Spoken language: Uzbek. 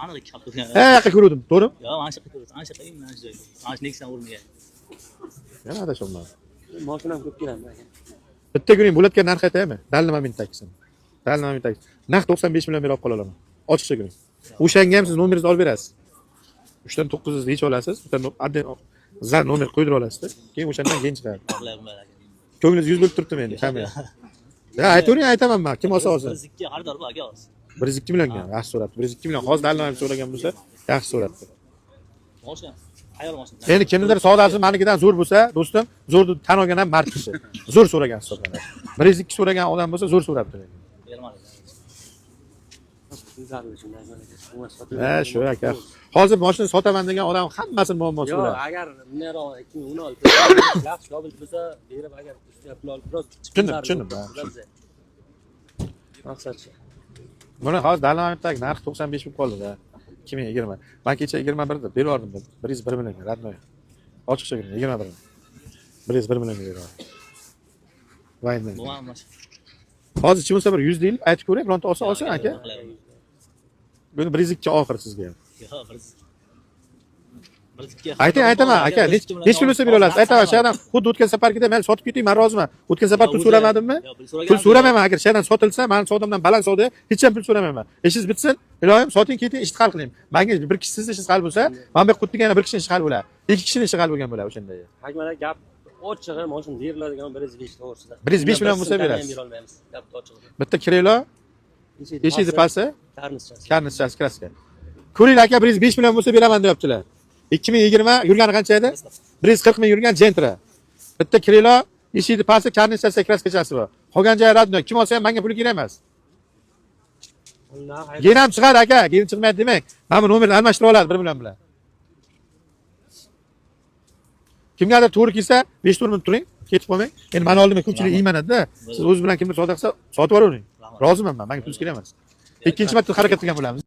Aniq ikki xil turgan. Ha, yoqqa ko'ruvdim, to'g'rimi? Yo'q, mana shu yoqqa ko'rdim. Ana shu yoqqa, mana shu joyda. Mana shu Nexia o'rniga. Yana adashyapman. Moshinam ko'p keladi aka. Bitta guring bo'layotgan narx aytaymi? Dal momentdagisini. Dal momentdagi. Naqd 95 million berib olib qola olaman. Ochiqcha guring. O'shanga ham siz nomeringizni olib berasiz. 3 dan 900 yechib olasiz, bitta отдел za nomer qo'ydirib olasizda. Keyin o'shandan keyin chiqadi. Qilyapman aka. Ko'nglingiz 100 bo'lib turibdimi endi? Kamera. Ya aytavering, aytaman man. Kim olsa olsin. 102 xaridor bu aka hozir. 102 millionga yaxshi so'rabdi. 102 million. Hozir dal moment so'ragan bo'lsa, yaxshi so'rabdi. Mashina, ayol mashina. Endi kimnidir savdosi manikidan zo'r bo'lsa, do'stim, zo'r deb tan olgan ham mard kishi. Zo'r so'ragan hisoblanadi. 102 so'ragan odam bo'lsa, zo'r so'rabdi. Bermadi. Zarur shunday aka. Umuman sotiladi. Ha, shu aka. Hozir mashina sotaman degan odam hammasini muammosi Yo'q, bo'ladi. agar bundaroq 2016 yaxshi yopilib bo'lsa, berib agar ustiga pul olib biroz Tushundim, tushundim, ha, Maqsad shu. Buni hozir Dalamitdagi narx 95 bo'lib qoldi-da. 2020. Men kecha 21 deb berib yubordim. 101 millionga, родной. Ochiqcha gapirgan, 21. 101 millionga berib yubordim. Voy. Bu ham mashina. Hozir hech bo'lmasa bir 100 deylik, aytib ko'ray, bironta olsa olsin aka. Buni 102 oxiri sizga ham. Yo'q, 102. Ayting, aytaman aka, nech pul bo'lsa bera olasiz. Aytaman, shu adam xuddi o'tgan safargidek mayli sotib keting, men roziman. O'tgan safar pul so'ramadimmi? Pul so'ramayman, agar shaydan sotilsa, mani savdomdan baland savdo, hech ham pul so'ramayman. Ishingiz bitsin, iloyim soting keting, ishni hal qiling. Menga bir kishi sizni ishingiz hal bo'lsa, mana bu yerga yana bir kishini ishi hal bo'ladi. Ikki kishini ishi hal bo'lgan bo'ladi o'shanda. Hakmat aka, gap ochig'i mashina beriladigan 105 to'g'risida. 105 million bo'lsa berasiz. Bera olmaymiz. Gap ochig'i. Bitta крыло, eshikni pasti, Karnizchasi. Karnizchasi краска. Ko'ringlar aka, 105 million bo'lsa beraman deyaptilar. 2020 yurgani qancha edi? 140 ming yurgan Gentra. Bitta крыло, eshikni pasti, karnizchasi, краска chasi bor. Qolgan joyi родной. Kim olsa ham menga puli kerak emas. Keyin ham chiqadi aka, keyin chiqmaydi demang. Mana bu nomerni almashtirib oladi 1 million bilan. Kimgadir to'g'ri kelsa, 5-4 minut turing, ketib qolmang. Endi mani oldimga ko'pchilik iymanadi-da. Siz o'zi bilan kimdir savdo qilsa, sotib yuboravering. Rahmat. Roziman men, menga pul kerak emas. Ikkinchi marta harakat qilgan bo'lamiz.